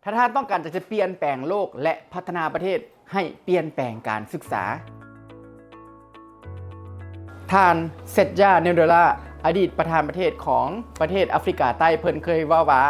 ຖ້າທ່ານຕ້ອງການຈະປ່ຽນແປງໂລກ ແລະ ພັດທະນາປະເທດໃຫ້ປ່ຽນແປງການສຶກສາ. ທ່ານ ເຊັດຢາ ເນວເດລາ ອະດີດປະທານປະເທດຂອງປະເທດອາຟຣິກາໃຕ້ ເພິ່ນເຄີຍເວົ້າວ່າ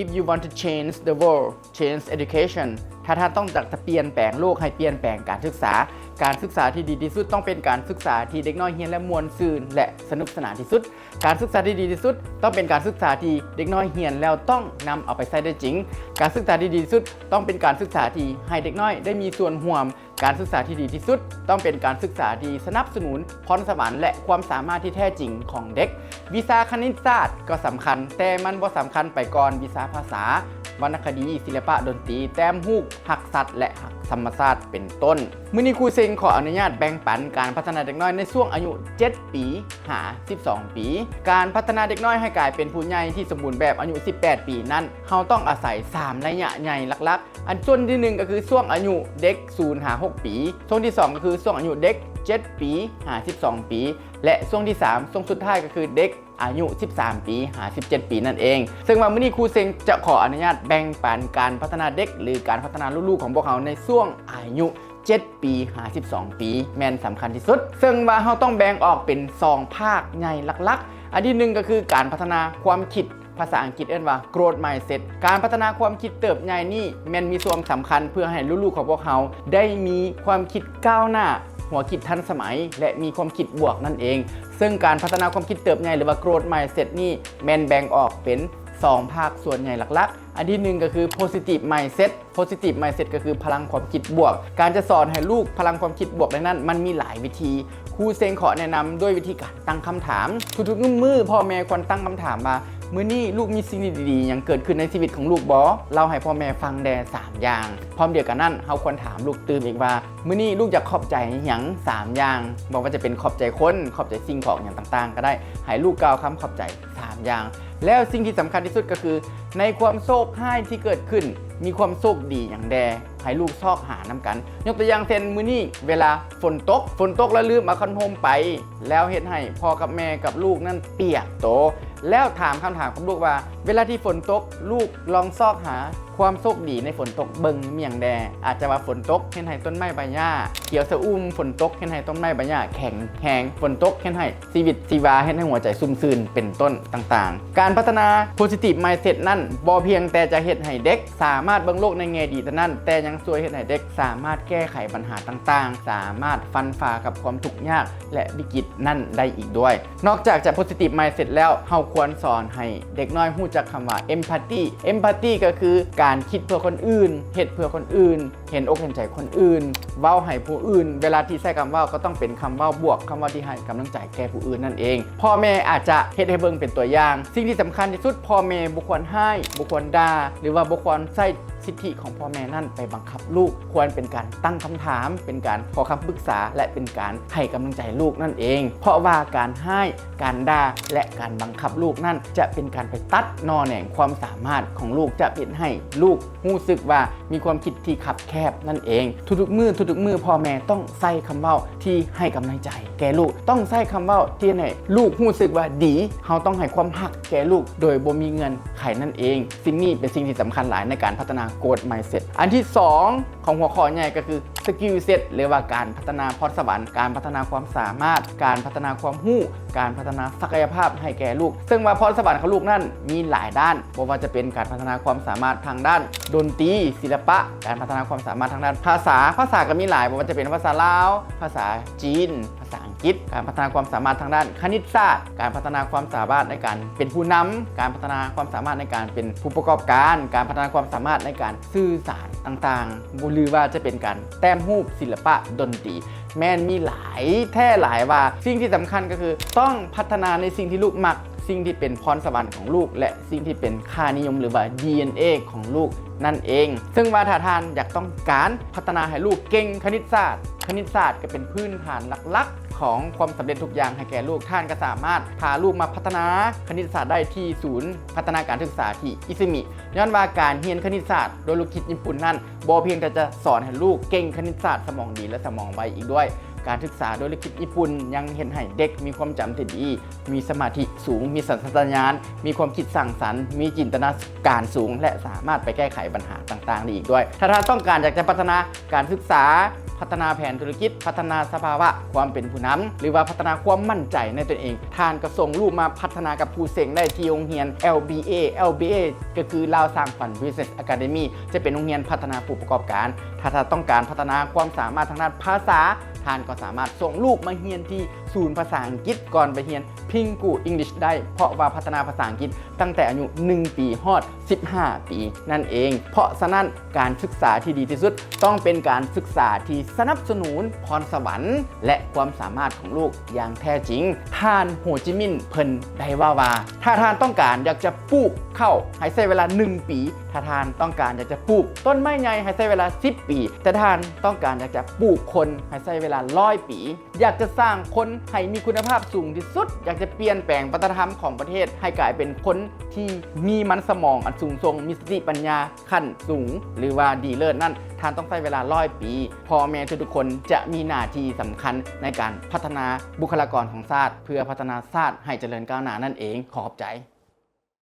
If you want to change the world, change education. ຖ້າທ່ານຕ້ອງການຈະປ່ຽນແປງໂລກ ໃຫ້ປ່ຽນແປງການສຶກສາ. ການສຶກສາທີ່ດີທີ່ສຸດຕ້ອງເປັນການສຶກສາທີ່ເດັກນ້ອຍຮຽນແລ້ວມ່ວນຊື່ນ ແລະ ສະໜຸກສະໜານທີ່ສຸດ. ການສຶກສາທີ່ດີທີ່ສຸດຕ້ອງເປັນການສຶກສາທີ່ເດັກນ້ອຍຮຽນແລ້ວຕ້ອງນຳເອົາໄປໃຊ້ໄດ້ຈິງ. ການສຶກສາທີ່ດີທີ່ສຸດຕ້ອງເປັນການສຶກສາທີ່ໃຫ້ເດັກນ້ອຍໄດ້ມີສ່ວນຮ່ວມ. ການສຶກສາທີ່ດີທີ່ສຸດຕ້ອງເປັນການສຶກສາທີ່ສະໜັບສະໜູນພອນສະຫວັນ ແລະ ຄວາມສາມາດທີ່ແທ້ຈິງຂອງເດັກ. ວິຊາຄະນິດສາດກໍສຳຄັນ, ແຕ່ມັນບໍ່ສຳຄັນໄປກ່ອນວິຊາພາສາ, ວັນນະຄະດີ, ສິລະປະ, ດົນຕີ, ແຕ້ມຮູບ, ຮັກສັດ ແລະ ຮັກທຳມະຊາດ ເປັນຕົ້ນ. ມື້ນີ້ຄູເຊັງຂໍອະນຸຍາດແບ່ງປັນການພັດທະນາເດັກນ້ອຍໃນຊ່ວງອາຍຸເຈັດປີຫາສິບສອງປີ. ການພັດທະນາເດັກນ້ອຍໃຫ້ກາຍເປັນຜູ້ໃຫຍ່ທີ່ສົມບູນແບບອາຍຸສິບແປດປີນັ້ນ, ເຮົາຕ້ອງອາໄສສາມໄລຍະໃຫຍ່ຫຼັກໆ. ອັນສ່ວນທີໜຶ່ງກໍຄືຊ່ວງອາຍຸເດັກສູນຫາຫົກປີ, ຊ່ວງທີສອງກໍຄືຊ່ວງອາຍຸເດັກເຈັດປີຫາສິບສອງປີ ແລະ ຊ່ວງທີສາມ ຊ່ວງສຸດທ້າຍກໍຄືເດັກອາຍຸສິບສາມປີຫາສິບເຈັດປີນັ້ນເອງ. ເຊິ່ງວ່າມື້ນີ້ຄູເຊັງຈະຂໍອະນຸຍາດແບ່ງປັນການພັດທະນາເດັກ ຫຼື ການພັດທະນາລູກໆຂອງພວກເຮົາໃນຊ່ວງອາຍຸເຈັດປີຫາສິບສອງປີ ແມ່ນສຳຄັນທີ່ສຸດ. ເຊິ່ງວ່າເຮົາຕ້ອງແບ່ງອອກເປັນສອງພາກໃຫຍ່ຫຼັກໆ. ອັນທີໜຶ່ງກໍຄືການພັດທະນາຄວາມຄິດ ພາສາອັງກິດເອີ້ນວ່າ growth mindset. ການພັດທະນາຄວາມຄິດເຕີບໃຫຍ່ນີ້ແມ່ນມີສ່ວນສຳຄັນເພື່ອໃຫ້ລູກໆຂອງພວກເຮົາໄດ້ມີຄວາມຄິດກ້າວໜ້າ, ຫົວຄິດທັນສະໄໝ ແລະ ມີຄວາມຄິດບວກນັ້ນເອງ. ເຊິ່ງການພັດທະນາຄວາມຄິດເຕີບໃຫຍ່ ຫຼືວ່າ growth mindset ນີ້ແມ່ນແບ່ງອອກເປັນສອງພາກສ່ວນໃຫຍ່ຫຼັກໆ. ອັນທີໜຶ່ງກໍຄື positive mindset. Positive mindset ກໍຄືພະລັງຄວາມຄິດບວກ. ການຈະສອນໃຫ້ລູກພະລັງຄວາມຄິດບວກໄດ້ນັ້ນ ມັນມີຫຼາຍວິທີ. ຄູເຊັງຂໍແນະນຳດ້ວຍວິທີການຕັ້ງຄຳຖາມ. ທຸກໆມື້ ພໍ່ແມ່ຄວນຕັ້ງຄຳຖາມວ່າ ມື້ນີ້ລູກມີສິ່ງດີໆຫຍັງເກີດຂຶ້ນໃນຊີວິດຂອງລູກບໍ່? ເລົ່າໃຫ້ພໍ່ແມ່ຟັງແດ່ສາມຢ່າງ. ພ້ອມດຽວກັນນັ້ນ ເຮົາຄວນຖາມລູກຕື່ມອີກວ່າ ມື້ນີ້ລູກຢາກຂອບໃຈຫຍັງສາມຢ່າງ? ບໍ່ວ່າຈະເປັນຂອບໃຈຄົນ, ຂອບໃຈສິ່ງຂອງຫຍັງຕ່າງໆກໍໄດ້. ໃຫ້ລູກກ່າວຄຳຂອບໃຈສາມຢ່າງ. ແລ້ວສິ່ງທີ່ສຳຄັນທີ່ສຸດກໍຄື ໃນຄວາມໂຊກຮ້າຍທີ່ເກີດຂຶ້ນ ມີຄວາມໂຊກດີຫຍັງແດ່? ໃຫ້ລູກຊອກຫານຳກັນ. ຍົກຕົວຢ່າງເຊັ່ນ ມື້ນີ້ເວລາຝົນຕົກ, ຝົນຕົກແລ້ວລືມເອົາຄັນຮົ່ມໄປ, ແລ້ວເຮັດໃຫ້ພໍ່ກັບແມ່ກັບລູກນັ້ນປຽກໂຕ. ແລ້ວຖາມຄຳຖາມກັບລູກວ່າ ເວລາທີ່ຝົນຕົກ ລູກລອງຊອກຫາຄວາມໂຊກດີໃນຝົນຕົກເບິ່ງມີຫຍັງແດ່? ອາດຈະວ່າຝົນຕົກເຮັດໃຫ້ຕົ້ນໄມ້ໃບຫຍ້າຂຽວຊະອຸ່ມ, ຝົນຕົກເຮັດໃຫ້ຕົ້ນໄມ້ໃບຫຍ້າແຂງແຮງ, ຝົນຕົກເຮັດໃຫ້ ຊີວິດຊີວາ ເຮັດໃຫ້ຫົວໃຈຊຸ່ມຊື່ນ ເປັນຕົ້ນຕ່າງໆ. ການພັດທະນາ positive mindset ນັ້ນ ບໍ່ພຽງແຕ່ຈະເຮັດໃຫ້ເດັກສາມາດເບິ່ງໂລກໃນແງ່ດີເທົ່ານັ້ນ, ແຕ່ຍັງຊ່ວຍເຮັດໃຫ້ເດັກສາມາດແກ້ໄຂບັນຫາຕ່າງໆ, ສາມາດຟັນຝ່າກັບຄວາມທຸກຍາກ ແລະ ວິກິດນັ້ນໄດ້ອີກດ້ວຍ. ນອກຈາກຈະ positive mindset ແລ້ວ, ເຮົາຄວນສອນໃຫ້ເດັກນ້ອຍຮູ້ຈັກຄຳວ່າ empathy. Empathy ກໍຄືການຄິດເພື່ອຄົນອື່ນ, ເຮັດເພື່ອຄົນອື່ນ, ເຫັນອົກເຫັນໃຈຄົນອື່ນ, ເວົ້າໃຫ້ຜູ້ອື່ນ, ເວລາທີ່ໃຊ້ຄຳເວົ້າກໍຕ້ອງເປັນຄຳເວົ້າບວກ, ຄຳເວົ້າທີ່ໃຫ້ກຳລັງໃຈແກ່ຜູ້ອື່ນນັ້ນເອງ. ພໍ່ແມ່ອາດຈະເຮັດໃຫ້ເບິ່ງເປັນຕົວຢ່າງ. ສິ່ງທີ່ສຳຄັນທີ່ສຸດ, ພໍ່ແມ່ບໍ່ຄວນຮ້າຍ, ບໍ່ຄວນດ່າ, ຫຼືວ່າບໍ່ຄວນໃຊ້ສິດທິຂອງພໍ່ແມ່ນັ້ນໄປບັງຄັບລູກ. ຄວນເປັນການຕັ້ງຄຳຖາມ, ເປັນການຂໍຄຳປຶກສາ ແລະ ເປັນການໃຫ້ກຳລັງໃຈລູກນັ້ນເອງ. ເພາະວ່າການຮ້າຍ, ການດ່າ ແລະ ການບັງຄັບລູກນັ້ນ ຈະເປັນການໄປຕັດໜໍ່ແໜງຄວາມສາມາດຂອງລູກ, ຈະເຮັດໃຫ້ລູກ ຮູ້ສຶກວ່າມີຄວາມຄິດທີ່ຄັບແຄບນັ້ນເອງ. ທຸກໆມື້, ທຸກໆມື້ ພໍ່ແມ່ຕ້ອງໃຊ້ຄຳເວົ້າທີ່ໃຫ້ກຳລັງໃຈແກ່ລູກ, ຕ້ອງໃຊ້ຄຳເວົ້າທີ່ເຮັດໃຫ້ລູກຮູ້ສຶກວ່າດີ. ເຮົາຕ້ອງໃຫ້ຄວາມຮັກແກ່ລູກໂດຍບໍ່ມີເງື່ອນໄຂນັ້ນເອງ. ສິ່ງນີ້ເປັນສິ່ງທີ່ສຳຄັນຫຼາຍໃນການພັດທະນາ growth mindset. ອັນທີສອງຂອງຫົວຂໍ້ໃຫຍ່ກໍຄື skill set ຫຼືວ່າການພັດທະນາພອນສະຫວັນ, ການພັດທະນາຄວາມສາມາດ, ການພັດທະນາຄວາມຮູ້, ການພັດທະນາສັກກະຍະພາບໃຫ້ແກ່ລູກ. ເຊິ່ງວ່າພອນສະຫວັນຂອງລູກນັ້ນມີຫຼາຍດ້ານ, ບໍ່ວ່າຈະເປັນການພັດທະນາຄວາມສາມາດທາງດ້ານດົນຕີ, ສິລະປະ, ການພັດທະນາຄວາມສາມາດທາງດ້ານພາສາ, ພາສາກໍມີຫຼາຍ, ບໍ່ວ່າຈະເປັນພາສາລາວ, ພາສາຈີນ, ພາສາອັງກິດ, ການພັດທະນາຄວາມສາມາດທາງດ້ານຄະນິດສາດ, ການພັດທະນາຄວາມສາມາດໃນການເປັນຜູ້ນຳ, ການພັດທະນາຄວາມສາມາດໃນການເປັນຜູ້ປະກອບການ, ການພັດທະນາຄວາມສາມາດໃນການສື່ສານຕ່າງໆ ຫຼືວ່າຈະເປັນການແຕ້ມຮູບ, ສິລະປະ, ດົນຕີ. ແມ່ນມີຫຼາຍແທ້ຫຼາຍວ່າ ສິ່ງທີ່ສຳຄັນກໍຄືຕ້ອງພັດທະນາໃນສິ່ງທີ່ລູກມັກ, ສິ່ງທີ່ເປັນພອນສະຫວັນຂອງລູກ ແລະ ສິ່ງທີ່ເປັນຄ່ານິຍົມ ຫຼືວ່າ ດີເອັນເອ ຂອງລູກນັ້ນເອງ. ເຊິ່ງວ່າຖ້າທ່ານຢາກຕ້ອງການພັດທະນາໃຫ້ລູກເກັ່ງຄະນິດສາດ, ຄະນິດສາດກໍເປັນພື້ນຖານຫຼັກໆຂອງຄວາມສຳເລັດທຸກຢ່າງໃຫ້ແກ່ລູກ, ທ່ານກໍສາມາດພາລູກມາພັດທະນາຄະນິດສາດໄດ້ທີ່ສູນພັດທະນາການສຶກສາທີ່ອິຊະມິ. ຍ້ອນວ່າການຮຽນຄະນິດສາດໂດຍຫຼັກຄິດຍີ່ປຸ່ນນັ້ນ ບໍ່ພຽງແຕ່ຈະສອນໃຫ້ລູກເກັ່ງຄະນິດສາດ, ສະໝອງດີ ແລະ ສະໝອງໄວອີກດ້ວຍ, ການສຶກສາໂດຍລັດຄິດຍີ່ປຸ່ນຍັງເຮັດໃຫ້ເດັກມີຄວາມຈຳທີ່ດີ, ມີສະມາທິສູງ, ມີສັນຊາດຕະຍານ, ມີຄວາມຄິດສ້າງສັນ, ມີຈິນຕະນາການສູງ ແລະ ສາມາດໄປແກ້ໄຂບັນຫາຕ່າງໆໄດ້ອີກດ້ວຍ. ຖ້າທ່ານຕ້ອງການຢາກຈະພັດທະນາການສຶກສາ, ພັດທະນາແຜນທຸລະກິດ, ພັດທະນາສະພາວະຄວາມເປັນຜູ້ນຳ ຫຼືວ່າພັດທະນາຄວາມໝັ້ນໃຈໃນຕົນເອງ, ທ່ານກໍສົ່ງລູກມາພັດທະນາກັບຄູເສັງໄດ້ທີ່ໂຮງຮຽນ ແອລບີເອ ແອລບີເອ ກໍຄື ລາວສ້າງຝັນ Business Academy ຈະເປັນໂຮງຮຽນພັດທະນາຜູ້ປະກອບການ. ຖ້າທ່ານຕ້ອງການພັດທະນາຄວາມສາມາດທາງດ້ານພາສາ, ທ່ານກໍສາມາດສົ່ງລູກມາຮຽນທີ່ສູນພາສາອັງກິດກ່ອນໄປຮຽນ Pinggu English ໄດ້, ເພາະວ່າພັດທະນາພາສາອັງກິດຕັ້ງແຕ່ອາຍຸໜຶ່ງປີຮອດສິບຫ້າປີນັ້ນເອງ. ເພາະສະນັ້ນ, ການສຶກສາທີ່ດີທີ່ສຸດຕ້ອງເປັນການສຶກສາທີ່ສະໜັບສະໜູນພອນສະຫວັນ ແລະ ຄວາມສາມາດຂອງລູກຢ່າງແທ້ຈິງ. ທ່ານໂຮຈິມິນເພິ່ນໄດ້ເວົ້າວ່າ ຖ້າທ່ານຕ້ອງການຢາກຈະປູກເຂົ້າໃຫ້ໃຊ້ເວລາໜຶ່ງປີ, ຖ້າທ່ານຕ້ອງການຢາກຈະປູກຕົ້ນໄມ້ໃຫຍ່ໃຫ້ໃຊ້ເວລາສິບປີ, ແຕ່ທ່ານຕ້ອງການຢາກຈະປູກຄົນໃຫ້ໃຊ້ເວລາຮ້ອຍປີ, ຢາກຈະສ້າງຄົນໃຫ້ມີຄຸນນະພາບສູງທີ່ສຸດ, ຢາກຈະປ່ຽນແປງວັດທະນະທຳຂອງປະເທດໃຫ້ກາຍເປັນຄົນທີ່ມີມັນສະໝອງອັນສູງສົ່ງ, ມີສະຕິປັນຍາ ຂັ້ນສູງ ຫຼືວ່າດີເລີດນັ້ນ, ທ່ານຕ້ອງໃຊ້ເວລາຮ້ອຍປີ. ພໍ່ແມ່ທຸກໆຄົນຈະມີໜ້າທີ່ສຳຄັນໃນການພັດທະນາບຸກຄະລາກອນຂອງຊາດ ເພື່ອພັດທະນາຊາດໃຫ້ຈະເລີນກ້າວໜ້ານັ້ນເອງ. ຂໍຂອບໃຈ.